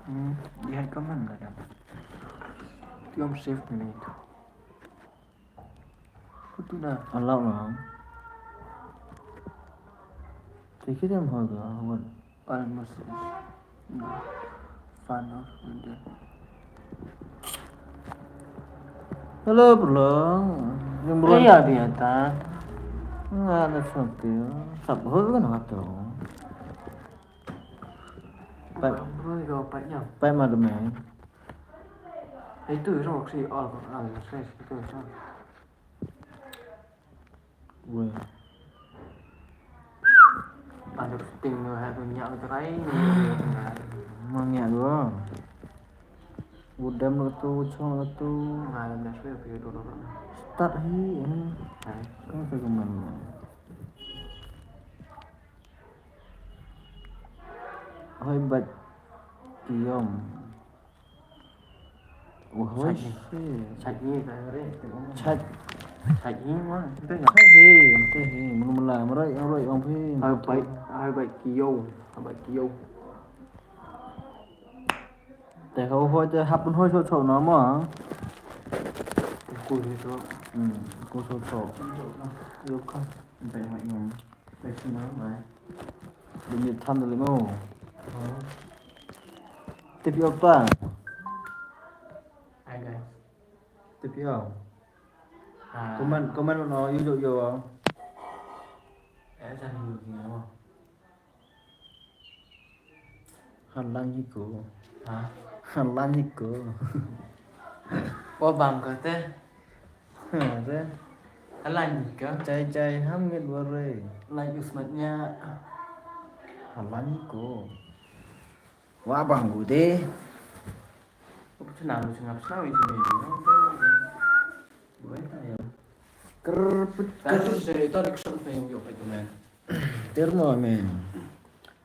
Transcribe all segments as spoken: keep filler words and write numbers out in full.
Hmm, di hai comment na dam. Ti om save ni tu. Kutu na. Allow na. Ti ki dem ho ga, wan. Almost. Fan of the. Hello, bro. Yung bro. Kaya biya ta. Nga na sa ti. Sap ho ga na to. Pat, pat ma de me. Itu ro si all ko ang sa si ko sa. Weh. Ano ting no ha ko nya ko trai ni. Ma nya ko. Udam ko tu, chong ko tu. Nga na sa ko do ro. Start hi, eh. Hai. Kan sa ko man. Hoi bait ki yom. Wah, hoi. Chait ni. Chait ni ka re. Chait. Chait ni ma. Te nga. Chait hi, te hi. Munu mala, marai, marai, ong phi. Hoi bait, hoi bait ki yom. Hoi bait ki yom. Te ho hoi te hap hoi so so na ma. Ku ni so. Hmm, ku so so. Yo ka. Te hoi yom. Lim tham da lim o. Tip yo pa. Hi guys. Tip yo. Hi. Comment, comment no, yo, yo, yo. Eh, sa ni yo, yo. Halang hi ko. Ha? Halang hi ko. Wa bang ka te. Ha, te. Halang hi ko. Chai chai ham ngit ware. Lai us mat nya. Halang hi ko. Wa bang ko te. Apa tu nama singap singap itu ni. Buat apa ya? Kerpet. Ka tu se, ito di kusang pa yung yo pa comment. Ter mo, me.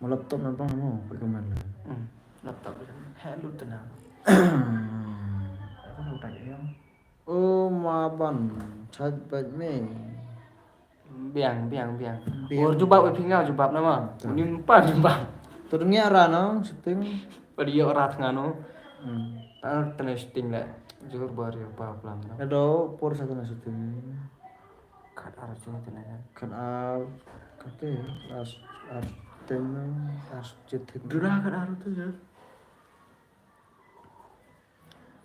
Mo laptop na bang mo, pa comment. Hmm, laptop. Hello, tenang. Aku mau tanya yang. Oh, ma ban, chait bait me. Biang, biang, biang. Biang. Or jubab, eh, phi nga jubab nama. Uni empat jubab. Tu dunia ra no, shooting. Pada yo rat ngano. Hmm. Tar tene shooting le. Johor baru apa plan no. Ado, por sa tene shooting. Kat ar sini tene kan. Kat ar, kate, as, ar ten, as jet. Dura kat ar tu ya.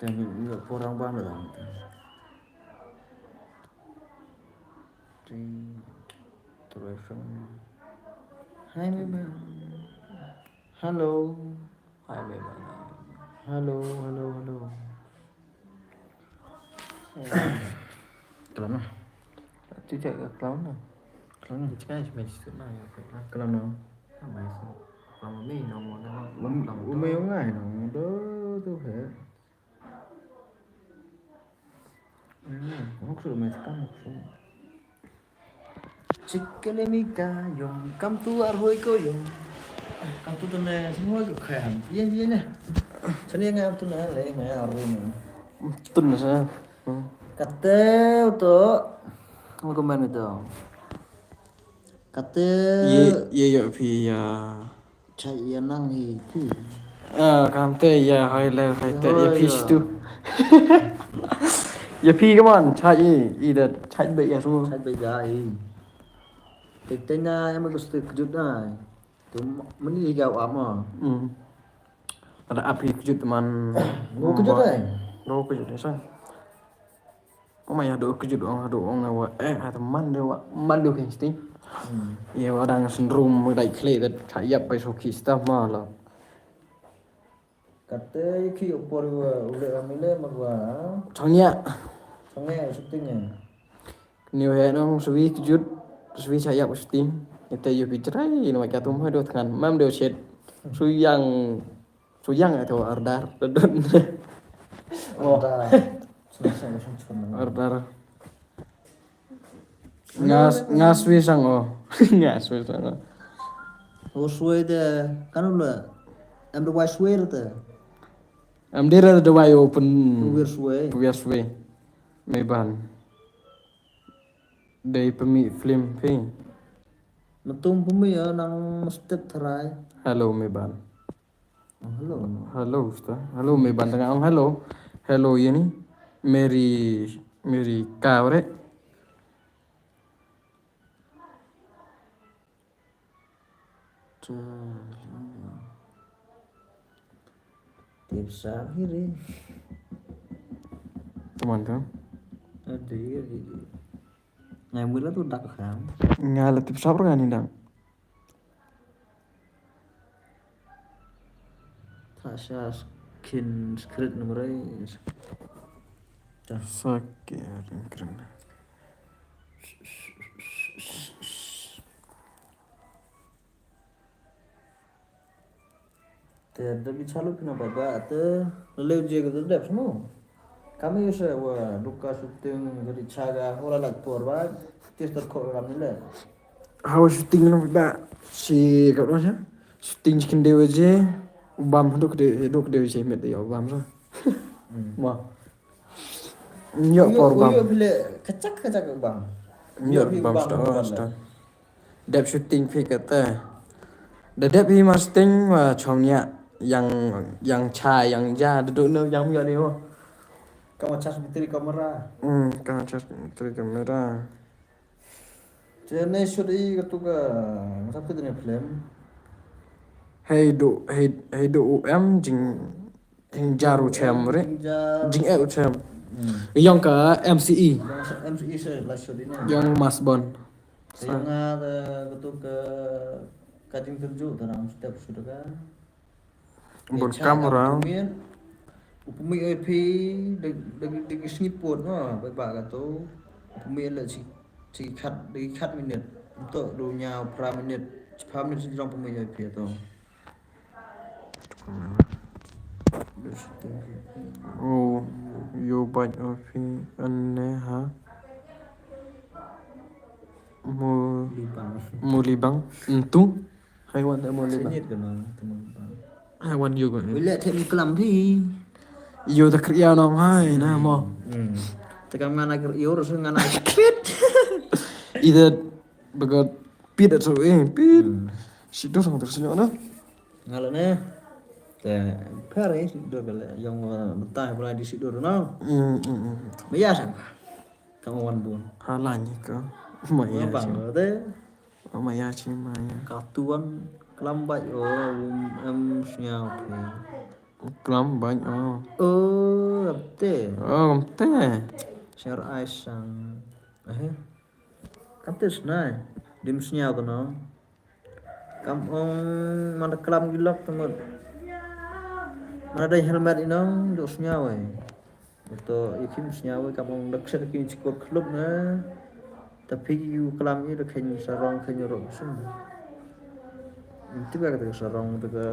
Teng ngi porang bang da. Ti, terus. Hi, Mema. Hello. Hi, Mema. Hello, hello, hello. Kalam na. Tu cak ka kalam na. Kalam na. Cakap cuma situ na, ya, kalam na. Kalam na. Kalam na. Kalam na, no, no, no. Kalam na. Umai ngai no, do, tu he. Hmm, hok su umai sekarang, hok su. Chikale mi ka yong, kam tu ar hoi ko yong. Kam tu tu ne, semua ko kaya. Iya, iya, iya. Sini ngai tu ne, le, ngai ar hoi ne. Tu ne sa. Hmm. Kate tu. Mo ko man tu. Kate. Ye, ye, yo, phi, ya. Chait ya nang hi phi. Ah, kamte ya, hai le, hai te, ya phi tu. Ya phi, come on, chait i, i da, chait be ya su. Chait be ya i. Te, te na, em ko ste kjut na. Tu mani ga wa ma. Hmm. Ada api kjut man. Ngo kjut ai. Ngo kjut ai sa. Oh my, hadooh kjut ong, hadooh ong na wa, eh, hata man de wa, man de kensting. Hmm. Ye wa dang syndrome, wa dai khle, da cha yap bai so ki staff ma la. Kate ki upor wa, ule wa mile ma wa. Chang ya. Chang ya, shooting ya. Ni he nong swi kjut, swi cha yap shooting. Ite yo ki chrai, ni wa ka tum hai do than, mam de shet. Su yang Su yang itu order. Oh. Order. Order. Ngas, ngas wi sang o. Ngas wi sang o. O swe de, kan ula. Em de wai swe de. Em de ra de wai open. Kuwir swe. Kuwir swe. Meban. Dei pemi film phi. Matum pemi ya nang step tharai. Hello, Meban. Hello. Hello, usta. Hello, me ban tanga ong hello. Hello, ye ni. Meri, Meri Kaure. Tip sap hi re. Teman tu. Ada ya. Ngai mula tu dak kham. Ngai la tip sap ra ni dang. Tasha skin secret number. Sakit keren. Te da bi chalu pina baba te leu je ka dep mo. Kami se wa duka shooting jadi chaga hola lak por ba. Tis tar ko kami le. Hawa shooting na ba si ka ro sa. Shooting chicken de waje. Bam duk de duk de waje met ya bam sa. Ma. Nyo por bam. Yo pile kachak kachak bam. Nyo bam sta sta. Dep shooting phi kata. Da dep hi ma shooting wa chong nya yang yang cha yang ja da du no yang yo ni ho. Ka ma charge battery camera. Hmm, ka ma charge battery camera. Te ne shoot i ka tu ka, masa ka ne film. Hei du, hei, hei du em jing, jing jaru chem re. Jing jaru. Jing e u chem. Hmm. Yong ka M C E. Yong M C E se la shoot i ne. Yong Masbon. Te yong nga ka tu ka, ka jing kerju ta nam step shoot ka. Bun kam rau. U pumit oi phi, de, de, de sngi pot no, bai ba ka to. U pumit le chi, chi khat, de khat minit. To du nya pra minit, pra minit chi jong pumit oi phi to. Oh, yo bai oi phi, an ne ha. Mu, Libang. Mu Libang. Ntu. Haiwan da mo le ba. Senior ka nang, teman bang. Haiwan yo ko. Wile te mi kelam phi. Yo da kriya no hai na mo. Hmm. Te kam ngana kriya ro ngana pit. Ida bagot pit at so eh pit. Hmm. Sido sang terus no. Ngala ne. Te pare sido bele yang betai bela di sido no. Hmm hmm hmm. Maya sang. Kam wan bun. Hala ni ka. Maya. Bang te. Maya chi maya. Ka tuan kelam bai o, em sñiaw phi. Kelam bai o. O, te. O, te. Share ai sang. Eh. Kam te snai. Dim sñiaw to no. Kam ong man da kelam gilok te mut. Man da helmet i no, dok sñiaw eh. To i kim sñiaw kam ong da kset ki chikor khlop na. Ta phi ki u kelam i da khein sarong khein ro sum. Ti ba ka sarong ta ka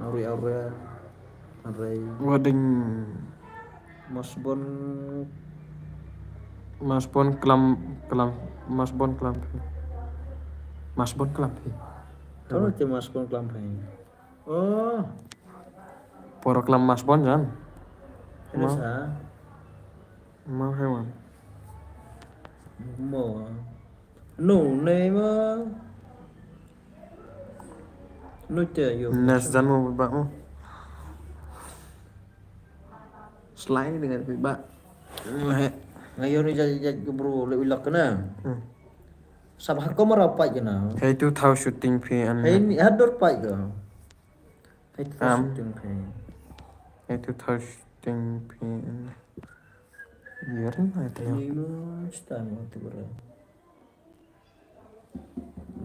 ari ari. Ari. Wading. Masbon. Masbon kelam kelam Masbon kelam phi. Masbon kelam phi. Kalau ti Masbon kelam phi. Oh. Poro kelam Masbon jan. Ini sa. Mau hewan. Mo. No, ne ma. No te yo. Nas jan mo ba mo. Slide dengan ba. He. Ngayon ni jaj jaj ke bro le ulak kena. Hmm. Sab ha kamera pai kena. Hei tu thau shooting phi an. Hei ni hadur pai ke. Hei tu thau shooting phi. Hei tu thau shooting phi an. Yerin ai tu. Ni mo stan mo tu bro.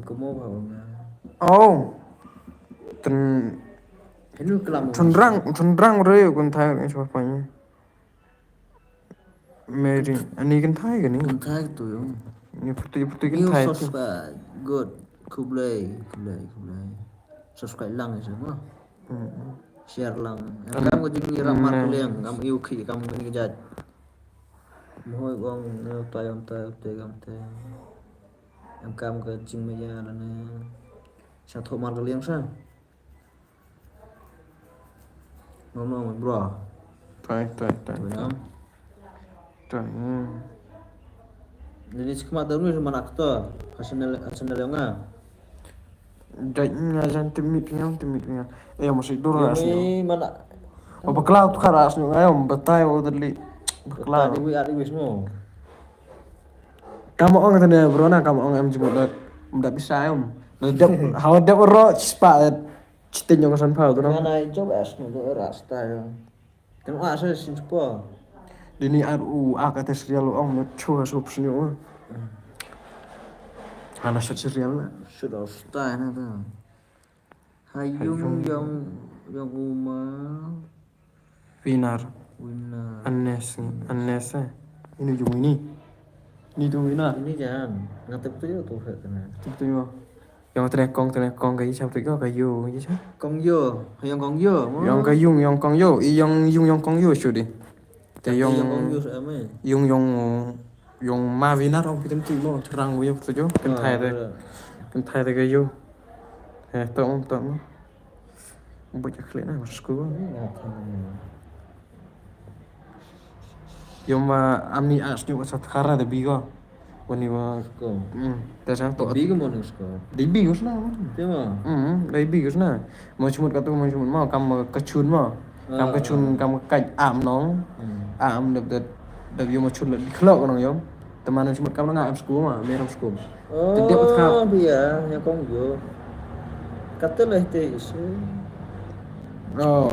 Kamo ba nga. Oh. Ten. Henu kelam. Chundrang chundrang re kun thai ni sapa ni. Meri, ani kan thai kan ni? Kan thai tu yo. Ni putu putu kan thai tu. Subscribe. Good. Khublei, khublei, khublei. Subscribe lang ya semua. Share lang. Em kam ka jingmyra mar kaliang, kam iu khi, kam ka jingmyra. Mohoi bong ne tai am tai te kam te. Em kam ka jingmyra la ne. Sa tho mar kaliang sa. No no bro. Tai tai tai. Tai. Jadi sekemat dulu sama nak tu. Channel channel yang ah. Dai nga jan timit nga, timit nga. Eh, masih dur ras ni. Ni mana? Oh, bakla tu kharas ni, ayo, batai, oh, dali. Bakla. Tadi wi ari wis mo. Kam ong tane, bro, na, kam ong em jimut dat. Mda bisa em. Na dep, hawa dep ro, spa, eh, chitin yong san pau tu na. Mana job as ni, tu rasta ya. Tengok ah, saya sin sepa. Dini ar u, ah, kata serial ong, na chua sup sini, oh. Hana set serial na. Sudah style na tu. Hayung. Hayung. Yong, yong uma. Winar. Winar. Anes, Anes, eh. Ini yung ini. Ini tu Winar. Ini jan. Ngatip tu yo tu, he, kena. Ngatip tu yo. Yong tene kong, tene kong ka i cham tu yo, ka yo, i cham. Kong yo. Yong kong yo. Yong ka yung, yong kong yo. I yong yung, yong kong yo, sudi. Te yong, yong kong yo, sa ame. Yung, yong, yung ma Winar ong pitem tu mo, terang yo tu yo. Kentai te. Kentai te ka yo. Eh, to mo, to mo. Buat ya klik na, masuk school. Yong ma amni as ni wasa thara de bigo. Wani wa. Ko. Hmm, ta sa to. Bigo mo ni school. Di bigo na. Tema. Hmm, di bigo na. Mo chumut ka tu, mo chumut mo, kam ka chun mo. Kam ka chun, kam ka am nong. Am dep dep dep yong mo chun le di khlok nong yong. Teman chumut kam nga am school ma, me ram school. Te dep ka. Oh, bia, yong kong yo. Kata le te isi. Oh,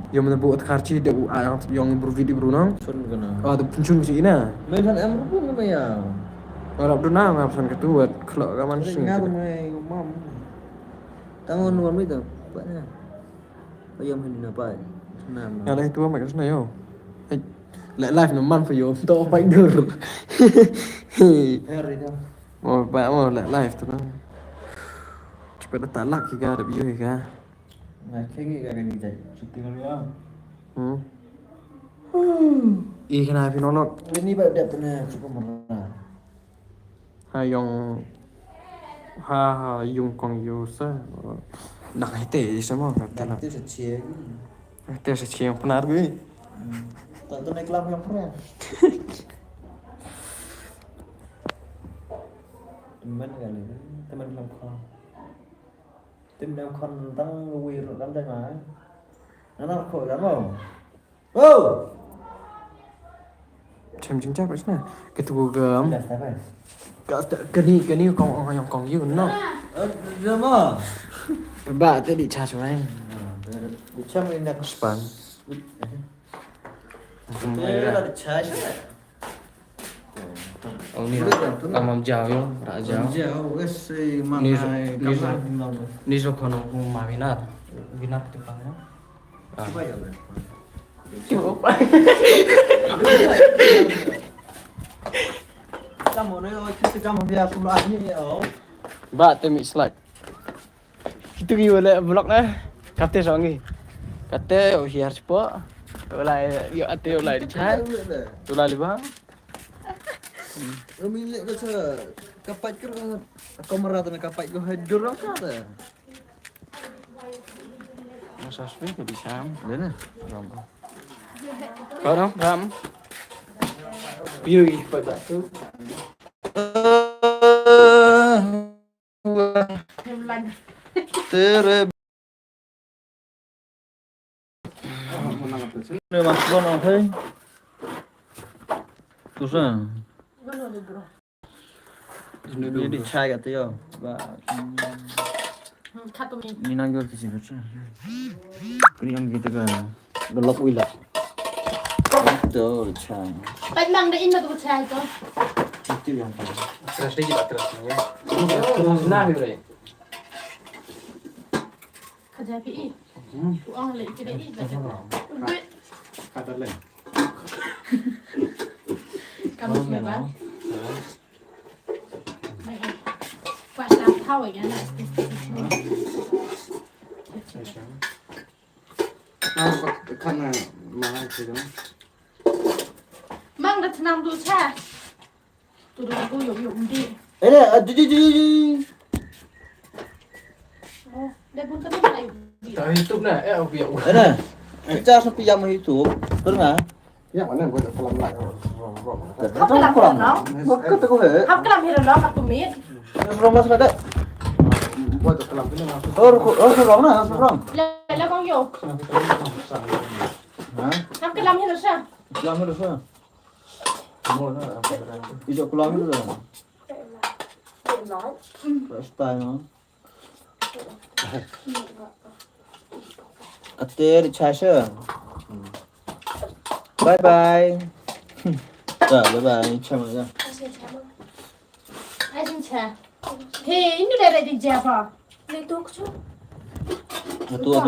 yong mana bu at kharchi de u a yong bru vidi bru nong. Chun kena. Oh, de chun si ina. Me than em ru me ya. Arap du na ngap san ka tu wat khlok ka man sing. Ngar me mam. Tangon wa mi tu. Ba na. Ayam hin na ba. Sana. Ya le tu ma ka sana yo. Hey. Le live na man fa yo. To pa dur. Hari tu. Mo, ba mo, le live tu na. Cepat dah talak ki ka, dah biu ki ka. Nga khengi ka kani jai, cuti kali ya. Hmm. I kena phi nonok. Ini ba dep na, cukup murah. Ha yong, ha, ha, yung kong yo sa. Nak hete sa mo, nak te na. Nak te sa cie. Nak te sa cie yang penar gue. Hmm. Tak tu naik lam yang pernah. Teman kali, teman lam kau. Tim dang khon tang wi ru dang dang ai. Nana ko dang mo. Oh! Chem jing jap isna. Ketu gam. Dah sampai. Ka, kani, kani kong, ong yong kong yu no. Eh, dang mo. Ba te di cha chuai. Di cha mai na. Span. Te la di cha chuai. Oh, ni. Amam jao yo, ra jao. Jao, wes, eh, ni, ni, ni so kono ko ma Winar. Winar tu pang no. Ah. Cuba ya, Bang. Cuba. Kamu ni, oh, kita kamu biar aku lah ni, oh. Ba te mi slide. Kitu ki wala vlog na. Kate song ki. Kate, oh, hiar sepo. Ulai, yo ate ulai di chai. Ulai liba. Umi le ka sa kapat ka kamera ta na kapat ko hai durang ka ta. Masa spi ka di sam. Dena. Ram. Kau ram, ram. Yui, pat batu. Tere. Ni mas bon ong thei. Tu sa. Ni di chai ka te yo. Ba. Ni nang yor kisi ka sa. Ni ang kita ka. Belok wila. Tu chai. Pat mang da in ma tu chai tu. Itu yang paling. Terus dia kita terus ni ya. Terus na ni re. Ka ja phi i. Hmm. U ong le i ka dei i, ka ja. Ka da le. Ka mut me ba. Ba i. Wa sa thaw ya na. Ah, ba, kan na, ma, sini. Mang da tnam du cha. Tu dah aku yuk yuk di. Eh, dah, ah, di, di, di, di. Oh, dah pun kena dah yuk di. Tang YouTube na, eh, aku yuk. Eh, dah. Eh, cas sampai yang YouTube. Terus na. Ya, mana gua tak pelan lah. Hap kelam kurang. Hap kelam hira lah, hap tumit. Terus rumah sana dah. Wa da klam kini na. Or ko, or ko long na, or ko long. La, la kong yo. Ha? Ham klam hi lo sa. Klam hi lo sa. I jo klam hi lo sa. First time, no? Ate, di cha sa. Bye bye. Cha, bye bye. Cha ma ya. Ai, jin cha. He, inu le re di ja pa. Le tok chu. Atu